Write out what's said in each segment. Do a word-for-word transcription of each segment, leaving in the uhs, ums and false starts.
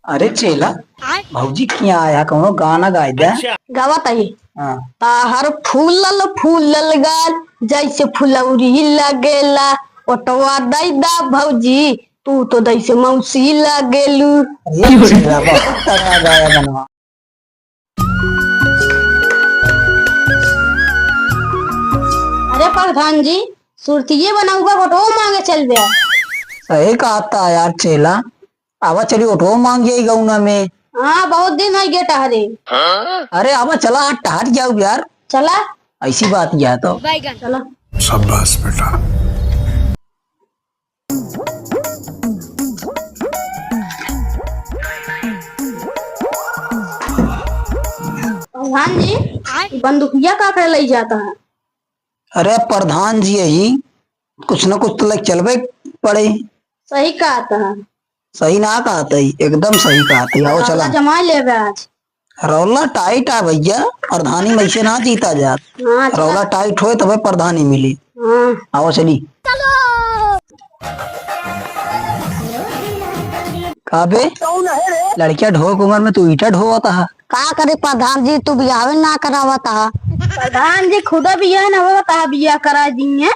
अरे चेला, भौजी किहाँ आया, कौनो गाना गाय दे। गावत ही। हाँ। ताहर फूलल फूलल गाल जैसे फुलौरी लगेला, ओटवा दै दा भौजी, तू तो दैसे मौसी लगेलू। अरे चेला, बहुत तगड़ा गाया गनवा। अरे प्रधान जी, सुरतिये बनउबा, वोटो मांगे चल बे। सही कहत ह यार चेला, आवा चली वोटो मांग जाई गौना में। हाँ, बहुत दिन होइ गए टहरे। अरे आवा चला, आज टहर जाऊ यार। चला। ऐसी बात किया तो। चला। शाबाश बेटा। प्रधान जी, ई बंदूकिया का करे लई जाता है? अरे प्रधान जी, यही कुछ न कुछ तो लग चलबे पड़े। सही कहता है। सही ना कहत है, एकदम सही कहत है। आओ रौला चला। जमा लेबे आज। रौला टाइट आ भैया, प्रधानी में ऐसे ना जीता जात। हाँ, चला। रौला टाइट होए तबे प्रधानी मिली। हाँ। आओ चली। का बे? लड़किया ढोक उम्र में तू ईटा ढोवत हा? का करे प्रधान जी, तू बियाहवे ना करावत हा। प्रधान जी खुदा बियाह ना होवत हा, बियाह करा दिए।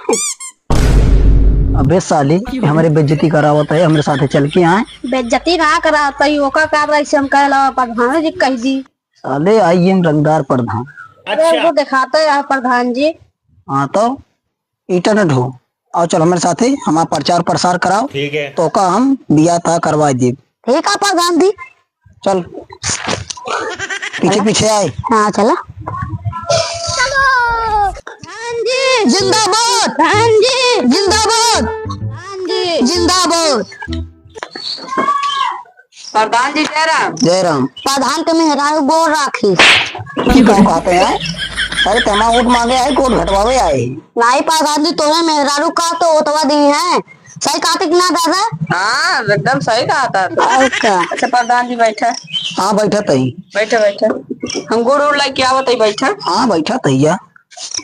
अबे साली, ये हमरे बेइज्जती करावत है, हमरे साथे चल के आए। बेइज्जती ना करावत है, ओका का रही से हम कहला प्रधान जी कह दी। साले, आई एम रंगदार प्रधान। अरे, अच्छा। वो दिखाते हैं प्रधान जी। हाँ तो, ईटा न ढो। आओ चल हमरे साथे, हमार प्रचार प्रसार कराओ। ठीक है। तो का हम बियाह ता करवा देब। ठीक है प्रधान जी। चल, पीछे पीछे आए। हाँ, चला। प्रधान जी जिंदाबाद। प्रधान जी जिंदाबाद। प्रधान जी जिंदाबाद। प्रधान जी जय राम। जय राम। प्रधान के मेहरारू गोर राखी। ई का कहते हैं? अरे, तेमा वोट मांगे आए, वोट घटवावे आए। नाई प्रधान जी, तोहे मेहरारू का तो ओतवा दी है। सही कहते कि ना दादा? हाँ, एकदम सही कहता है। और का? अच्छा, प्रधान जी बैठा। हाँ, बैठा तई। बैठा, बैठा। हम गुड़ उड़ लेके आवत ही, बैठा। हाँ, बैठा तैया।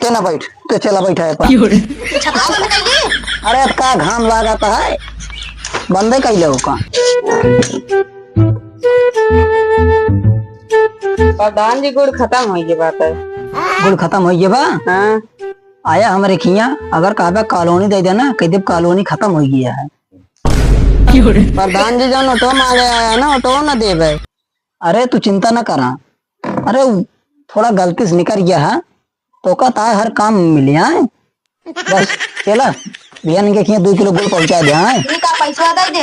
ते ना बैठ, ते चला बैठा है पर। छतरा बंद कर दी। अरे, अब का घाम लागत है, बंदे कइले हो का? प्रधान जी, गुड़ खतम होइ गए बात है। गुड़ खतम होइ गए बा? हाँ। आया हमरे खिया, अगर कहबे कॉलोनी दे देना, कह देब कॉलोनी खतम होइ गया है। प्रधान जी, जौन ओटो मांगे आया ना, ओटो न देबे। अरे, तू चिंता न करा। अरे, उ थोड़ा गलती से निकर गया है, तो का ताय हर काम मिली, हाँ? बस, चला, भैया इनके खिया दो किलो गुड़ पहुंचा दे, हाँ? ठीक है, पैसवा दे दे।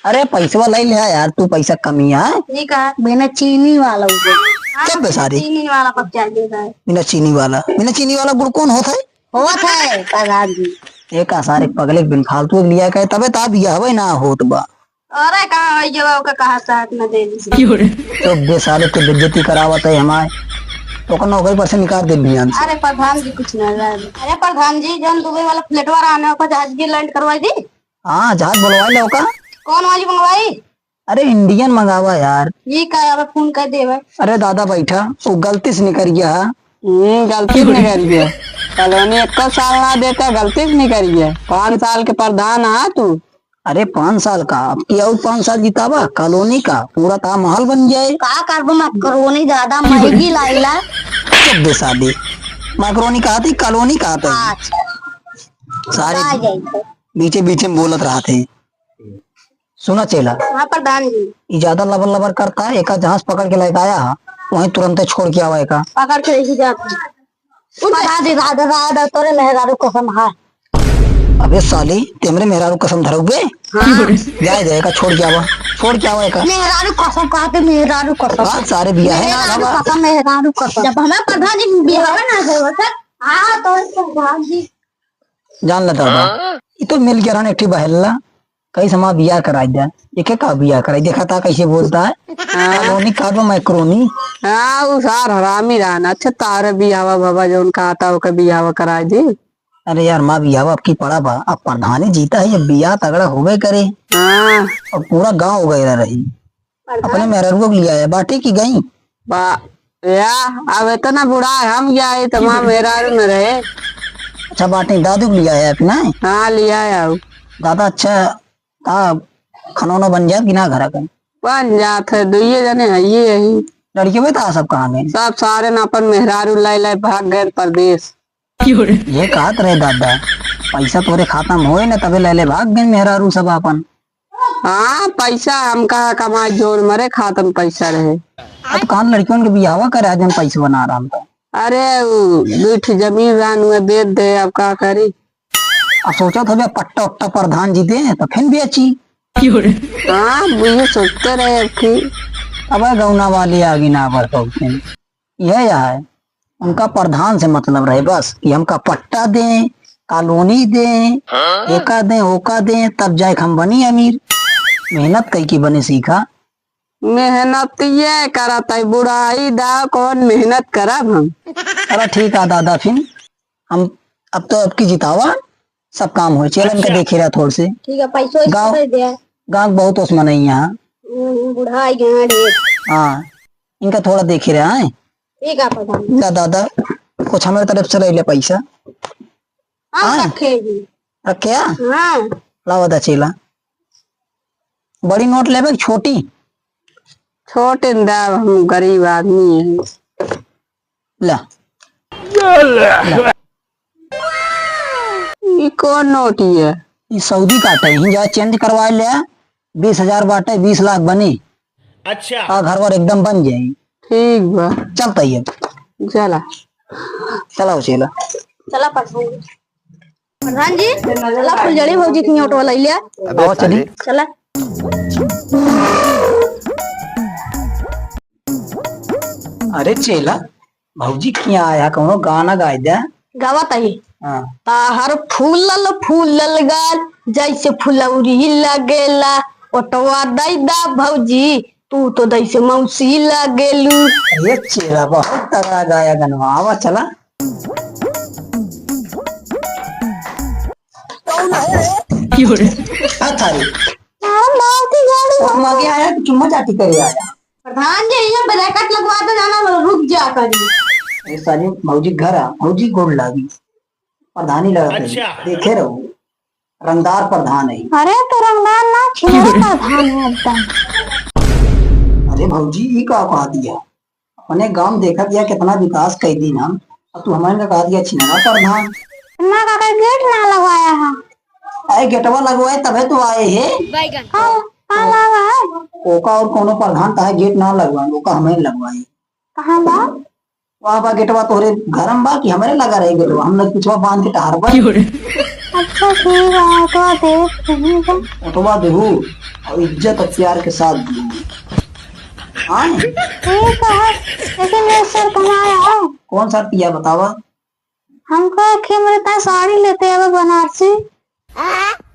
अरे, पैसवा ले ले यार, तू पैसा कमी है, हाँ? ठीक है। बिना चीनी वाला गुड़। हाँ, चुप बे सारी। चीनी वाला पहुंचा दे भाई। बिना चीनी वाला, बिना चीनी वाला गुड़ कौन होता है? होत है, प्रधान जी। एक आ सारे पगले बिन फालतू के लिया कहे, तबे ता बियाहवे ना होत बा। अरे कहाँ होइ गवा, ओका कहा साथ न दे दी। चुप बे साले, तू बेइज्जती करावत है हमार। ओकर नौकरी पर से निकाल दे बिहान से। अरे प्रधान जी कुछ ना जाए। अरे प्रधान जी, जौन दुबई वाला फ्लैटवा रहने ओका जहाज की लैंड करवाई दी। हाँ, जहाज बुलवा ले ओका। कौन वाली मंगवाई? अरे इंडियन मंगावा यार। ये का, अब फोन कर देवे। अरे दादा बैठा, वो गलती से निकर गया है। हम्म, गलती से निकर गया। कॉलोनी एको साल ना देता, गलती से निकर गया। पाँच साल के प्रधान आ तू। अरे पाँच साल का, अब की और पाँच साल जितावा, कॉलोनी का पूरा ता महल बन जाए। का करबो, मैक्रोनी ज्यादा महंगी लाइला। चुप बे साली, मैक्रोनी कहा थी, कॉलोनी कहा था। अच्छा। सारे आ जाए तो। बीचे बीचे में बोलत रहा थे। सुना चेला। हाँ प्रधान जी। ई ज्यादा लबर लबर करता है, एका जहाँ से पकड़ के लेके आया है, वहीं तुरंते छोड़ के आवा एका। पकड़ के लेके जाते हैं। उठ। प्रधान जी, राधा, राधा, तोरे मेहरारू कसम है। अबे साली, ते हमरे मेहरारू कसम धरउबे? हाँ। जाए दे, एका छोड़ के आवा, छोड़ के आवा एका। मेहरारू कसम कहते, मेहरारू कसम। हाँ, सारे बिया है ना, मेहरारू बाबा। कसम, मेहरारू कसम। जब हमारे प्रधान जी बियाह ना होवे, सर। हाँ, तो प्रधान जी। जान लेता बा। हाँ? ई तो मिल के रहन एक ठे बहेल्ला। कई समा बियाह कराई दे। एके का बियाह कराई? देखा था कैसे बोलता है। हाँ। कॉलोनी का दो मैक्रोनी। हाँ, उ सार हरामी रहन। अच्छा, तारे बियाहवा बाबा जौन कहा था, ओके बियाहवा कराई दी। अरे यार, माँ बियाहवा अब की पड़ा बा। अब प्रधानी जीता है, ये बियाह तगड़ा होबे करे। हाँ। और पूरा गाँव वगैरह रही। प्रधान अपने मेहरारू को लिया है, बाटी की गई। बा-, या, अब इतना बूढ़ा हम जाए तो माँ मेहरारू न रहे। अच्छा, बाटी दादू को लिया है अपना? हाँ, लिया है अब। दादा, अच्छा, का खाना वाना बन जाए कि ना घर का? बन जात है, दुइये जने है, ये यही। लड़कियों में तो सब कहाँ गए? सब सारे न अपन मेहरारू लाई लाई भाग गए परदेस। ये कहत रहे दादा, पैसा तोरे खाता में होए न, तबे लै ले भाग गए मेहरारू सब आपन। हाँ, पैसा हमका कमाए जोड़ मरे, खाता में पैसा रहे। अब कहाँ लड़कियों के बियाहवा करे, आज हम पैसा बना रहा हम तो। अरे, उ दुई ठे जमीन रहन, उहे बेच दे, अब का करी? अब सोचत हबे पट्टा उट्टा प्रधान जी दे, तो फिर बेची। हाँ, ये सोचते रहे अब की। अब गौना वाली आगी ना बढ़ पहुँचे। यह, यह है, उनका प्रधान से मतलब रहे बस, कि हमका पट्टा दें, कॉलोनी दें, एका दें, ओका दें, तब जाए हम बनी अमीर। मेहनत कई की बने सीखा। मेहनत ये करत है, बुढ़ाई दा कौन मेहनत करब हम? अरे ठीक है दादा, फिर हम अब तो अब की जितावा, सब काम होए। चेलन का अच्छा। देखे रहा थोड़ से। ठीक है, पैसो गाँव, दे दिया। गाँव बहुत ओस मनई यहाँ। हम्म, बुढ़ाई गए ढेर। हाँ, इनका थोड़ा देखे रहा है। ठीक है, प्रधान। ला दादा, कुछ हमारे तरफ से ले ले पैसा। हाँ, हाँ। रखे जी। रखे आ? हाँ। लावा दा चेला। बड़ी नोट लेबे कि छोटी? छोटे न दा, हम गरीब आदमी हैं। ला। ला। ई कौन नोट है? ई सऊदी काटे, ही जा चेंज करवा ले, बीस हजार बाटे, बीस लाख बनी। अच्छा। आ घर वर एकदम बन जाई। ठीक बा। चलता ही है। चला। चला हो चेला। चला प्रधान जी। प्रधान जी, चला फुलझड़ी भौजी की ऑटो वाला लिया। अबे आओ, चली। साले। चला। अरे चेला, भौजी किहाँ आया, कौनो गाना गाय दे। गावत ही। हाँ। ताहर फूलल फूलल गाल, जैसे फुलौरी लगेला, ओटवा दै दा भौजी, तू तो दैसे मौसी लगेलू। अरे चेला, बहुत तगड़ा गाया गनवा, आवा चला। क्यों रे? आ थारी। अरे माँ की गाड़ी। वो मगे आया कि चुम्मा चाटी करे आया? प्रधान जी, ये ब्रैकेट लगवा दे, जाना रुक जा करी। ए साली, भौजी घर आ, भौजी गोड़ लागी। प्रधानी लड़त है। अच्छा। देखे रहो, रंगदार प्रधान है। अरे तो रंगदार ना, छिनरा प्रधान है एकदम। अरे भौजी, ई का कहा दिया? अपने गांव देखा दिया कितना विकास कर दीन हम, और तू हमारे का कहा दिया छिनरा प्रधान। ना काका, गेट ना लगवाया है। अरे गेटवा लगवाए तबे तो आए है। बैगन। हाँ, हाँ, हाँ, हाँ। ओका और कोनो प्रधान का है गेट ना लगवाए, ओका हमें लगवाए। कहाँ बा? वहाँ बा गेटवा तोहरे घर में बा कि हमरे लगा रहे गेटवा? हम लोग पिछवा बांध के टहरबा। अच्छा, ठीक है, तो देख कहीं बा। ओटवा देहू और इज्जत और प्यार के साथ देहू। हाँ? ठीक है, लेकिन ये शर्त हमारा है। कौन शर्त किया बतावा? हमको एक ही मिलता है, साड़ी लेते हैं बनारसी।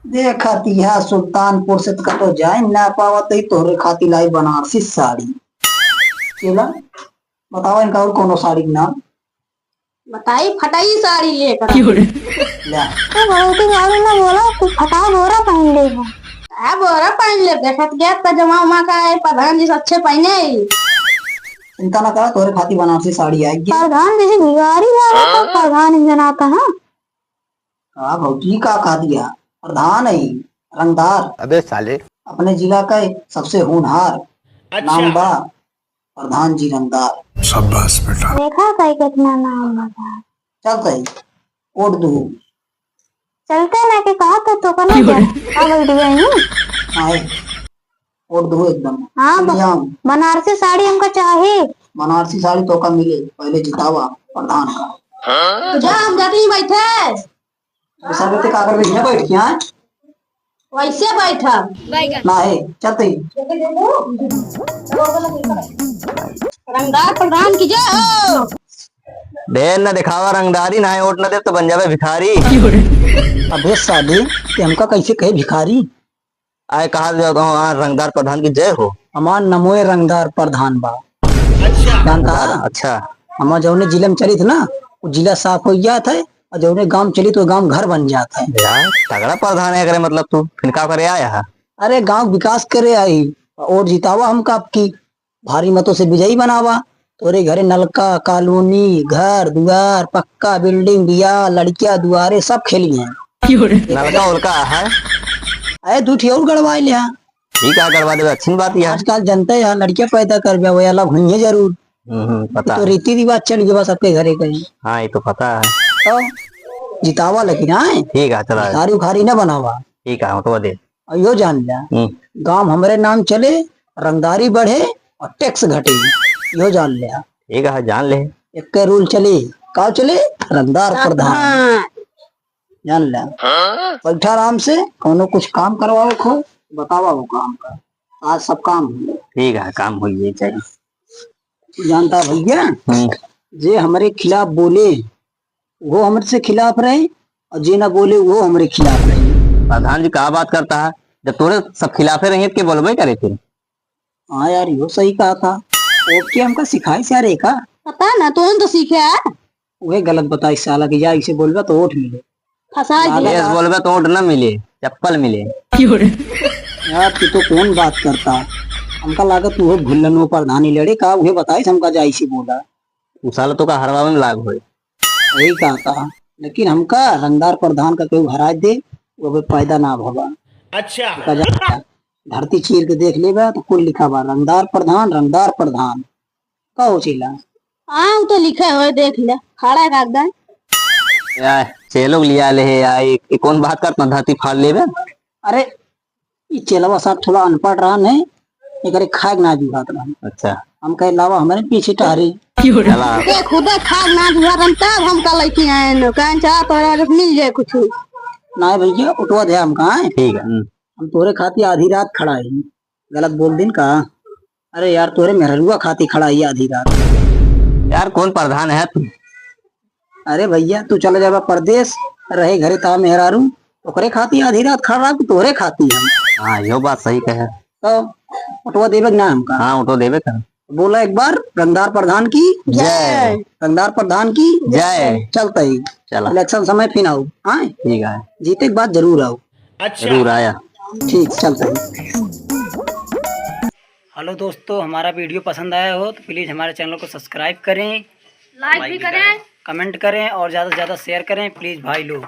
देखा तिहा सुल्तानपुर से कतो जाए ना पावत ही तोहरे खातिर लाई बनारसी साड़ी। चला बतावा इनका और कोनो साड़ी के नाम। बताई फटाई साड़ी लेकर। क्यों रे? ले। तो बहुत ही साड़ी ना बोला, तू फटा बोरा पहन ले हो। आ बोरा पहन ले, देखत गया पजामा उमा का है, प्रधान जी से अच्छे पहने ही। चिंता ना करा, तोहरे खातिर बनारसी साड़ी आएगी। प्रधान जी से भिखारी है, तो प्रधान ही जनाता है। हाँ भौजी, का कह दिया? प्रधान है, रंगदार। अबे साले। अपने जिला का सबसे होनहार। अच्छा। नाम बा प्रधान जी रंगदार। शाबाश बेटा। देखा कहीं कितना नाम बता। चल कहीं, वोट दू। चलते ना के कहा तो, तो करना क्या? आ बैठ गए हैं। हाँ, वोट दो एकदम। हाँ, ब-, बढ़िया। बनारसी साड़ी हमका चाही। बनारसी साड़ी तोका मिले, पहले जितावा प्रधान का। तो जा, हम जाते ही बैठे। तो सब इतने काकर में हियाँ बैठ के, हाँ? वैसे बैठा। ना है, चलते ही। रंगदार प्रधान की जय हो। ढेर न दिखावा रंगदारी, ना है वोट न दे तो बन जावे भिखारी। अबे साले, ते हमका कैसे कहे भिखारी? आए कहा जाओ, हाँ, रंगदार प्रधान की जय हो। हमार नमोए रंगदार प्रधान बा। अच्छा। जानता है? अच्छा। हमार जौने जिले में चलित ना, वो जिला साफ हो जात है, और जौने गांव चलित, वो गांव घर बन जात है। यार, तगड़ा प्रधान है, अगर मतलब तू फिर का करे आया है? अरे, गांव विकास करे आई, और जितावा हमका आपकी। भारी मतों से विजयी बनावा। तोरे घरे नलका, कॉलोनी, घर, दुआर, पक्का बिल्डिंग, बिया, लड़किया दुआरे सब खेली हैं। नलका उलका है? अरे दू ठे और गड़वाए लिया। ठीक है, गड़वा देबे, अच्छी बात है। आजकल जनते हैं, लड़कियां पैदा करबे, वो अलग हुई है जरूर। हम्म, हम्म, पता तो है। रीति रिवाज चल गया सबके घरे कहीं। हाँ, ये तो पता है। तो जितावा लेकिन आए। ठीक है, चला। भिखारी उखारी ना बनावा। ठीक है, हटवा दे। और यो जान लिया, हम्म। गांव हमरे नाम चले, रंगदारी बढ़े और टैक्स घटे। यो जान लिया। ठीक है, जान ले। एक के रूल चले, का चले? रंगदार प्रधान। जान ले। बैठा आराम से, कौनो कुछ काम करवावे को, बतावा वो काम का। आज सब काम हो। ठीक है, काम हो ये चाहिए। जानता भैया, हम्म। जे हमरे खिलाफ बोले, वो हमरे से खिलाफ रहे, और जे ना बोले, वो हमरे खिलाफ रहे। प्रधान जी, का बात करता है? जब तोरे सब खिलाफे रहिए, तो के बोलबे करे फिर? हाँ यार, यो सही कहा था। ओके, हमका सिखाए से यार, एका। पता ना, तोहन तो सीखे यार। उहे गलत बताई साला कि या इसे बोलबा तो वोट मिले। फंसा दिया। यस बोलबा तो वोट ना मिले, चप्पल मिले। यार, तू तो कौन बात करता? हमका लागत तू हो भुल्लन वो प्रधानी लड़े का, उहे बताई हमका जा इसे बोला। उ साला तो का हरवावे में लाग होए। यही कहा था, लेकिन हमका रंगदार प्रधान का केहू हराए दे, वो अबे पैदा ना भवा। अच्छा। देखा जा, धरती चीर के देख लेबा तो कुल लिखा बा, रंगदार प्रधान, रंगदार प्रधान। का हो चीला? हाँ, वो तो लिखे हुए, देख ले, खड़ा है कागदन। या, चेलो लिया ले है, या, ये, ये कौन बात करता, धरती फाड़ लेबे? अरे, ई चेलवा साहब थोड़ा अनपढ़ रहन है, एकरे खाए के ना जुहात रहन। अच्छा। हम कहे, "लावा, हमरे पीछे टहरी।" चला। ये खुदे खाए के ना जुहात रहन, तब हम का लेके आए न, कहें, "चाह तोहरा के मिल जाए कुछ।" ना भैया, उठवा दे हमका, हैं? ठीक है। हम्म। हम तोरे खातिर आधी रात खड़ा है। गलत बोल दिन का? अरे यार, तोरे मेहरुआ खातिर खड़ा है आधी रात। यार, कौन प्रधान है तू? अरे भैया, तू चला जाबा परदेस, रहे घरे ता मेहरारू, ओकरे खाती आधी रात खड़ा रहा, तोहरे खाती हम। हाँ, यो बात सही कहे। तो उठवा देबे कि ना हमका? हाँ, उठवा देबे का। बोला एक बार, रंगदार प्रधान की जय। रंगदार प्रधान की जय। चलता ही। चला। इलेक्शन समय फिर आओ, हाँ? ठीक है। जीते के बाद जरूर आओ। अच्छा। जरूर आया। ठीक, चलता ही। हेलो दोस्तों, हमारा वीडियो पसंद आया हो तो प्लीज हमारे चैनल को सब्सक्राइब करें, लाइक भी करें, कमेंट करें और ज़्यादा से ज़्यादा शेयर करें प्लीज भाई लोग।